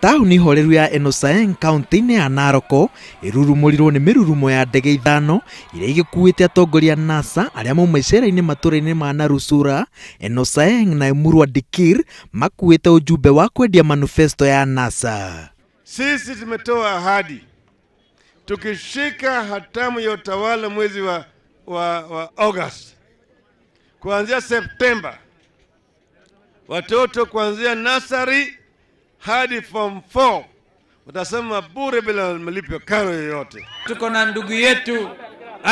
Taũni horeru ya Enosaeng kaunti-inĩ ya Narok ĩrurumũrirwo nĩ mĩrurumo ya ndege ithano iria igĩkuĩte atongoria a NASA arĩa mauma icera-inĩ matũra-inĩ ma Narusura, Enosaeng na Emurua Dikirr makuĩte ujumbe wa kwendia manifesto ya NASA. Sisi tumetoa ahadi, tukishika hatamu ya utawala mwezi wa August, kuanzia Septemba watoto kuanzia nursery hadi form 4 watasoma bure bila malipo karo yoyote. Tuko na ndugu yetu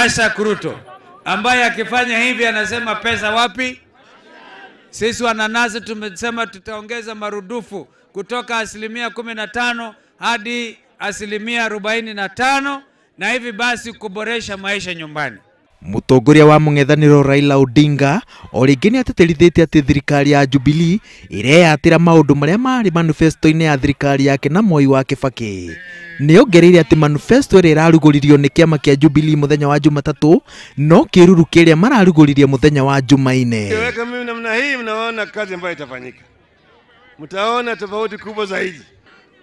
Isaac Ruto ambaye akifanya hivi anasema pesa wapi? Sisi wananasi tumesema tutaongeza marudufu kutoka 15% hadi 45%, na hivi basi kuboresha maisha nyumbani. Mutongoria wa mũng'ethanĩro Raila Odinga o rĩngĩ nĩatĩtĩrithĩtie atĩ thirikari ya Jubilee ĩreyatĩra maũndũ marĩa marĩ manifesto-inĩ ya thirikari yake na Mwai wa Kibaki. Nĩongereire atĩ manifesto ĩrĩa ĩrarugũririo nĩ kĩama kĩa Jubilee mũthenya wa Jumatatũ no kĩruru kĩrĩa mararugũririe mũthenya wa Jumaine. Weka mimi namna hii, mnaona kazi ambayo itafanyika, mtaona tofauti kubwa zaidi.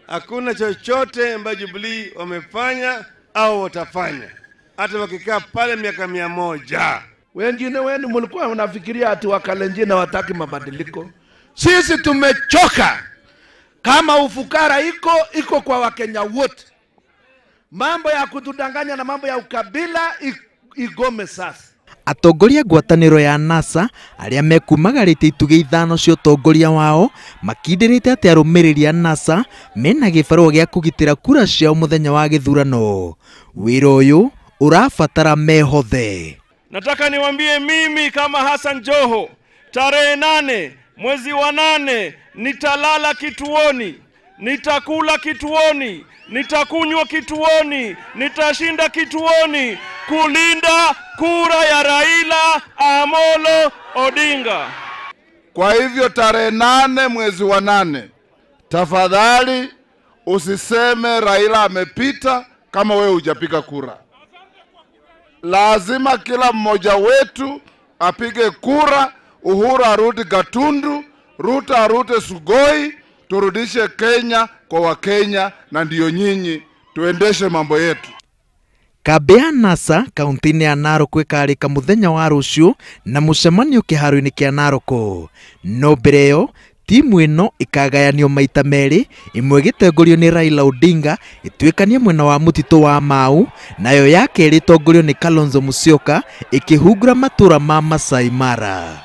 Hakuna chochote ambacho Jubilee wamefanya au watafanya hata wakikaa pale miaka 100. Wengine wenu mlikuwa mnafikiria ati Wakalenjin hawataki mabadiliko. Sisi tumechoka. Kama ufukara iko kwa Wakenya wote. Mambo ya kutudanganya na mambo ya ukabila igome sasa. Atongoria ngwatanĩro ya NASA arĩa mekumagarĩte itugĩ ithano cia ũtongoria wao makindĩrĩte atĩ arũmĩrĩri a NASA mena gĩbarũa gĩa kũgitĩra kura ciao mũthenya wa gĩthurano. Wĩra ũyũ ũrabatara mehothe. Nataka niwaambie mimi kama Hassan Joho, tarehe 8 mwezi wa 8 nitalala kituoni, nitakula kituoni, nitakunywa kituoni, nitashinda kituoni kulinda kura ya Raila Amolo Odinga. Kwa hivyo tarehe 8 mwezi wa 8, tafadhali usiseme Raila amepita kama wewe hujapiga kura. Lazima kila mmoja wetu apige kura. Uhuru arudi Gatundu, Ruto arudi Sugoi, turudishe Kenya kwa Wakenya, na ndiyo nyinyi tuendeshe mambo yetu. Kambĩ ya NASA kaunti-inĩ ya Narok ĩkarĩka mũthenya wa rũciũ na mũcemanio kĩharo-inĩ kĩa Narok. No mbere ĩyo timu ĩno ĩkagayanio maita merĩ, ĩmwe ĩgĩtongorio nĩ Raila Odinga ĩtuĩkanie mwena wa mũtitũ wa Mau, nayo ya kerĩ ĩtongorio nĩ Kalonzo Musyoka ĩkĩhungura matũra ma Masai Mara.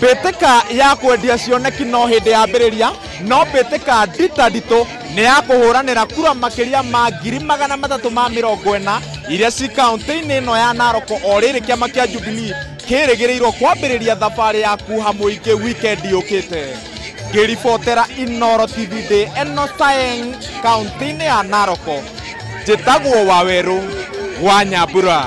Mbĩtĩka ya kwendia cioneki no hĩndĩ yambĩrĩria, no mbĩtĩka nditanditũ nĩ ya kũhũranĩra kura makĩria ma 340,000 iria ci kaunti-inĩ ĩno ya Narok. O rĩrĩ kĩama kĩa Jubilee kĩrĩgĩrĩirwo kwambĩrĩria thabarĩ ya kuha mũingĩ weekend yũkĩte. Ngĩribotera Inooro TV ndĩ Enosaeng kaunti-inĩ ya Narok, njĩtagwo Wawerũ wa Nyambura.